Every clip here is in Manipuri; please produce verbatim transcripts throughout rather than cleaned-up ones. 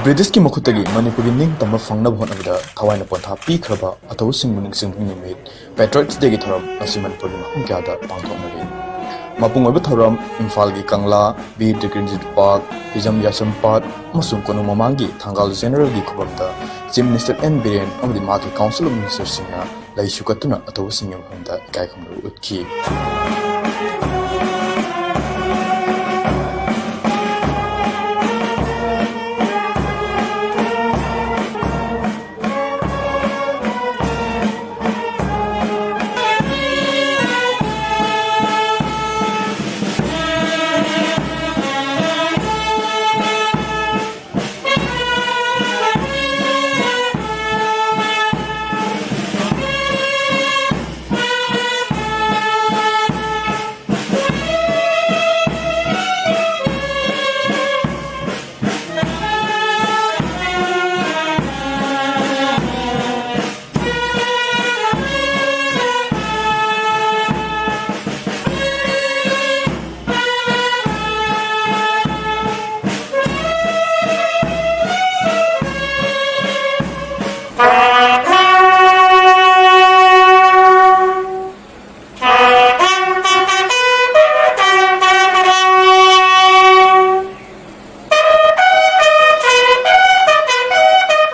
ꯕ꯭ꯔꯤꯇꯤꯁꯀꯤ ꯃꯈꯨꯠꯇꯒꯤ ꯃꯅꯤꯄꯨꯔꯒꯤ ꯅꯤꯡꯇꯝꯕ ꯐꯪꯅꯕ ꯍꯣꯠꯅꯕꯗ ꯊꯋꯥꯏꯅ ꯄꯣꯟꯊꯥ ꯄꯤꯈ꯭ꯔꯕ ꯑꯊꯧꯕꯁꯤꯡꯕꯨ ꯅꯤꯡꯁꯤꯡꯕꯒꯤ ꯅꯨꯃꯤꯠ Patriots Dayꯒꯤ ꯊꯧꯔꯝ ꯑꯁꯤ ꯃꯅꯤꯄꯨꯔꯒꯤ ꯃꯐꯝ ꯀꯌꯥꯗ ꯄꯥꯡꯊꯣꯛꯅꯔꯤ꯫ ꯃꯄꯨꯡ ꯑꯣꯏꯕ ꯊꯧꯔꯝ ꯏꯝꯐꯥꯜꯒꯤ ꯀꯪꯂꯥ, ꯕꯤꯔ ꯇꯤꯀꯦꯟꯗ꯭ꯔꯖꯤꯠ ꯄꯥꯔꯛ, ꯍꯤꯖꯝ ꯌꯥꯏꯁ꯭ꯔꯝ ꯄꯥꯠ ꯑꯃꯁꯨꯡ ꯀꯣꯅꯨꯡ ꯃꯃꯥꯡꯒꯤ ꯊꯪꯒꯥꯜ ꯖꯦꯅꯔꯦꯜꯒꯤ ꯈꯨꯕꯝꯗ Chief Minister ꯑꯦꯟ ꯕꯤꯔꯦꯟ ꯑꯃꯗꯤ ꯃꯍꯥꯛꯀꯤ Council of Ministerꯁꯤꯡꯅ ꯂꯩꯁꯨ ꯀꯠꯇꯨꯅ ꯑꯊꯧꯕꯁꯤꯡꯒꯤ ꯃꯐꯝꯗ ꯏꯀꯥꯏ ꯈꯨꯝꯅꯕ ꯎꯠꯈꯤ꯫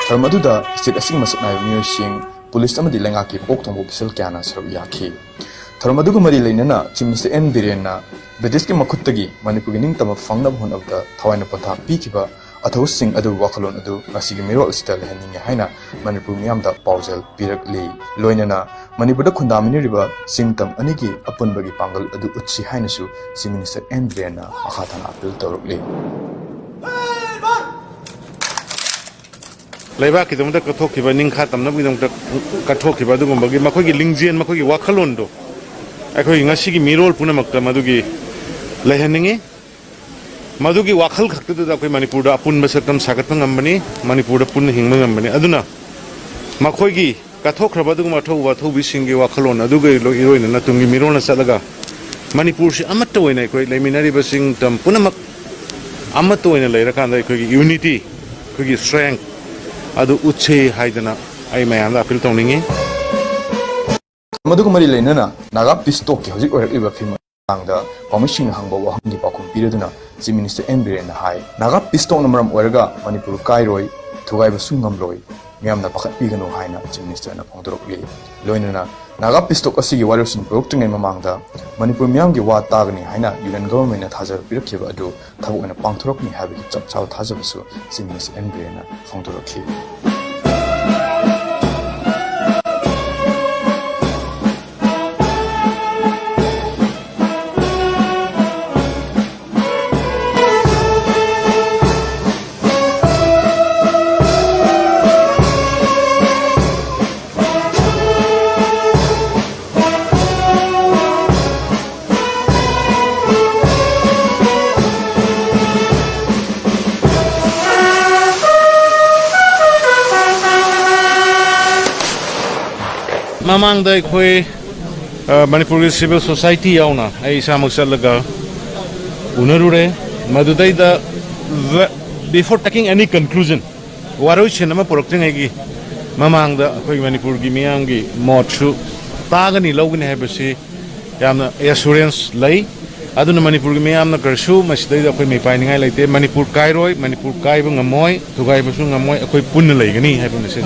ꯊꯧꯔꯝ ꯑꯗꯨꯗ state ꯑꯁꯤꯒꯤ ꯃꯁꯛ ꯅꯥꯏꯕ ꯃꯤꯑꯣꯏꯁꯤꯡ, ꯄꯨꯂꯤꯁ ꯑꯃꯗꯤ ꯂꯩꯉꯥꯛꯀꯤ ꯀꯣꯛ ꯊꯣꯡꯕ ꯑꯣꯐꯤꯁꯤꯌꯦꯜ ꯀꯌꯥꯅ ꯁꯔꯨꯛ ꯌꯥꯈꯤ꯫ ꯊꯧꯔꯝ ꯑꯗꯨꯒ ꯃꯔꯤ ꯂꯩꯅꯅ Chief Minister ꯑꯦꯟ ꯕꯤꯔꯦꯟꯅ ꯕ꯭ꯔꯤꯇꯤꯁꯀꯤ ꯃꯈꯨꯠꯇꯒꯤ ꯃꯅꯤꯄꯨꯔꯒꯤ ꯅꯤꯡꯇꯝꯕ ꯐꯪꯅꯕ ꯍꯣꯠꯅꯕꯗ ꯊꯋꯥꯏꯅ ꯄꯣꯟꯊꯥ ꯄꯤꯈꯤꯕ ꯑꯊꯧꯕꯁꯤꯡ ꯑꯗꯨꯒꯤ ꯋꯥꯈꯜꯂꯣꯟ ꯑꯗꯨ ꯉꯁꯤꯒꯤ ꯃꯤꯔꯣꯜ ꯑꯁꯤꯗ ꯂꯩꯍꯟꯅꯤꯡꯉꯤ ꯍꯥꯏꯅ ꯃꯅꯤꯄꯨꯔ ꯃꯤꯌꯥꯝꯗ ꯄꯥꯎꯖꯦꯜ ꯄꯤꯔꯛꯂꯤ꯫ ꯂꯣꯏꯅꯅ ꯃꯅꯤꯄꯨꯔꯗ ꯈꯨꯟꯗꯥꯃꯤꯟꯅꯔꯤꯕ ꯆꯤꯡ ꯇꯝ ꯑꯅꯤꯒꯤ ꯑꯄꯨꯟꯕꯒꯤ ꯄꯥꯡꯒꯜ ꯑꯗꯨ ꯎꯠꯁꯤ ꯍꯥꯏꯅꯁꯨ Chief Minister ꯑꯦꯟ ꯕꯤꯔꯦꯟꯅ ꯃꯈꯥ ꯇꯥꯅ ꯑꯥꯄꯤꯜ ꯇꯧꯔꯛꯂꯤ꯫ ꯂꯩꯕꯥꯛꯀꯤꯗꯃꯛꯇ ꯀꯠꯊꯣꯛꯈꯤꯕ, ꯅꯤꯡꯈꯥ ꯇꯝꯅꯕꯒꯤꯗꯃꯛꯇ ꯀꯠꯊꯣꯛꯈꯤꯕ ꯑꯗꯨꯒꯨꯝꯕꯒꯤ ꯃꯈꯣꯏꯒꯤ ꯂꯤꯡꯖꯦꯜ, ꯃꯈꯣꯏꯒꯤ ꯋꯥꯈꯜꯂꯣꯟꯗꯣ ꯑꯩꯈꯣꯏꯒꯤ ꯉꯁꯤꯒꯤ ꯃꯤꯔꯣꯜ ꯄꯨꯝꯅꯃꯛꯇ ꯃꯗꯨꯒꯤ ꯂꯩꯍꯟꯅꯤꯡꯉꯤ꯫ ꯃꯗꯨꯒꯤ ꯋꯥꯈꯜ ꯈꯛꯇꯗꯨꯗ ꯑꯩꯈꯣꯏ ꯃꯅꯤꯄꯨꯔꯗ ꯑꯄꯨꯟꯕ ꯁꯛꯇꯝ ꯁꯥꯒꯠꯄ ꯉꯝꯕꯅꯤ, ꯃꯅꯤꯄꯨꯔꯗ ꯄꯨꯟꯅ ꯍꯤꯡꯕ ꯉꯝꯕꯅꯤ꯫ ꯑꯗꯨꯅ ꯃꯈꯣꯏꯒꯤ ꯀꯠꯊꯣꯛꯈ꯭ꯔꯕ ꯑꯗꯨꯒꯨꯝꯕ ꯑꯊꯧꯕ ꯑꯊꯧꯕꯤꯁꯤꯡꯒꯤ ꯋꯥꯈꯜꯂꯣꯟ ꯑꯗꯨꯒ ꯏꯔꯣꯏꯅꯅ ꯇꯨꯡꯒꯤ ꯃꯤꯔꯣꯜꯅ ꯆꯠꯂꯒ ꯃꯅꯤꯄꯨꯔꯁꯤ ꯑꯃꯠꯇ ꯑꯣꯏꯅ ꯑꯩꯈꯣꯏ ꯂꯩꯃꯤꯟꯅꯔꯤꯕꯁꯤꯡ ꯇꯝ ꯄꯨꯝꯅꯃꯛ ꯑꯃꯠꯇ ꯑꯣꯏꯅ ꯂꯩꯔꯀꯥꯟꯗ ꯑꯩꯈꯣꯏꯒꯤ unity ꯑꯩꯈꯣꯏꯒꯤ strength ꯑꯗꯨ ꯎꯠꯁꯤ ꯍꯥꯏꯗꯅ ꯑꯩ ꯃꯌꯥꯝꯗ appeal ꯇꯧꯅꯤꯡꯉꯤ꯫ ꯃꯗꯨꯒ ꯃꯔꯤ ꯂꯩꯅꯅ ꯅꯥꯒꯥ peace talkꯀꯤ ꯍꯧꯖꯤꯛ ꯑꯣꯏꯔꯛꯂꯤꯕ ꯐꯤꯕꯝ ꯃꯇꯥꯡꯗ ꯄꯥꯎꯃꯤꯁꯤꯡꯅ ꯍꯪꯕ ꯋꯥꯍꯪꯒꯤ ꯄꯥꯎꯈꯨꯝ ꯄꯤꯔꯗꯨꯅ Chief Minister ꯑꯦꯟ ꯕꯤꯔꯦꯟꯅ ꯍꯥꯏ, ꯅꯥꯒꯥ peace talkꯅ ꯃꯔꯝ ꯑꯣꯏꯔꯒ ꯃꯅꯤꯄꯨꯔ ꯀꯥꯏꯔꯣꯏ, ꯊꯨꯒꯥꯏꯕꯁꯨ ꯉꯝꯂꯣꯏ, ꯃꯤꯌꯥꯝꯅ ꯄꯥꯈꯠꯄꯤꯒꯅꯨ ꯍꯥꯏꯅ Chief Ministerꯅ ꯐꯣꯡꯗꯣꯔꯛꯂꯤ꯫ ꯂꯣꯏꯅꯅ ꯅꯥꯒꯥ peace talk ꯑꯁꯤꯒꯤ ꯋꯥꯔꯦꯞꯁꯤꯡ ꯄꯨꯔꯛꯇ꯭ꯔꯤꯉꯩ ꯃꯃꯥꯡꯗ ꯃꯅꯤꯄꯨꯔ ꯃꯤꯌꯥꯝꯒꯤ ꯋꯥ ꯇꯥꯒꯅꯤ ꯍꯥꯏꯅ Union Governmentꯅ ꯊꯥꯖꯕ ꯄꯤꯔꯛꯈꯤꯕ ꯑꯗꯨ ꯊꯕꯛ ꯑꯣꯏꯅ ꯄꯥꯡꯊꯣꯔꯛꯀꯅꯤ ꯍꯥꯏꯕꯒꯤ ꯆꯞ ꯆꯥꯕ ꯊꯥꯖꯕꯁꯨ Chief Minister ꯑꯦꯟ ꯕꯤꯔꯦꯟꯅ ꯐꯣꯡꯗꯣꯔꯛꯈꯤ꯫ ꯃꯃꯥꯡꯗ ꯑꯩꯈꯣꯏ, ꯑ, ꯃꯅꯤꯄꯨꯔꯒꯤ civil society ꯌꯥꯎꯅ ꯑꯩ ꯏꯁꯥꯃꯛ ꯆꯠꯂꯒ ꯎꯅꯔꯨꯔꯦ꯫ ꯃꯗꯨꯗꯩꯗ, before taking any conclusion, ꯋꯥꯔꯣꯏꯁꯤꯟ ꯑꯃ ꯄꯨꯔꯛꯇ꯭ꯔꯤꯉꯩꯒꯤ ꯃꯃꯥꯡꯗ ꯑꯩꯈꯣꯏ ꯃꯅꯤꯄꯨꯔꯒꯤ ꯃꯤꯌꯥꯝꯒꯤ ꯃꯣꯠꯁꯨ ꯇꯥꯒꯅꯤ, ꯂꯧꯒꯅꯤ ꯍꯥꯏꯕꯁꯤ ꯌꯥꯝꯅ assurance ꯂꯩ꯫ ꯑꯗꯨꯅ ꯃꯅꯤꯄꯨꯔꯒꯤ ꯃꯤꯌꯥꯝꯅ ꯀꯔꯤꯁꯨ ꯃꯁꯤꯗꯩꯗ ꯑꯩꯈꯣꯏ ꯃꯤꯄꯥꯏꯅꯤꯡꯉꯥꯏ ꯂꯩꯇꯦ꯫ ꯃꯅꯤꯄꯨꯔ ꯀꯥꯏꯔꯣꯏ, ꯃꯅꯤꯄꯨꯔ ꯀꯥꯏꯕ ꯉꯝꯃꯣꯏ, ꯊꯨꯒꯥꯏꯕꯁꯨ ꯉꯝꯃꯣꯏ, ꯑꯩꯈꯣꯏ ꯄꯨꯟꯅ ꯂꯩꯒꯅꯤ ꯍꯥꯏꯕ message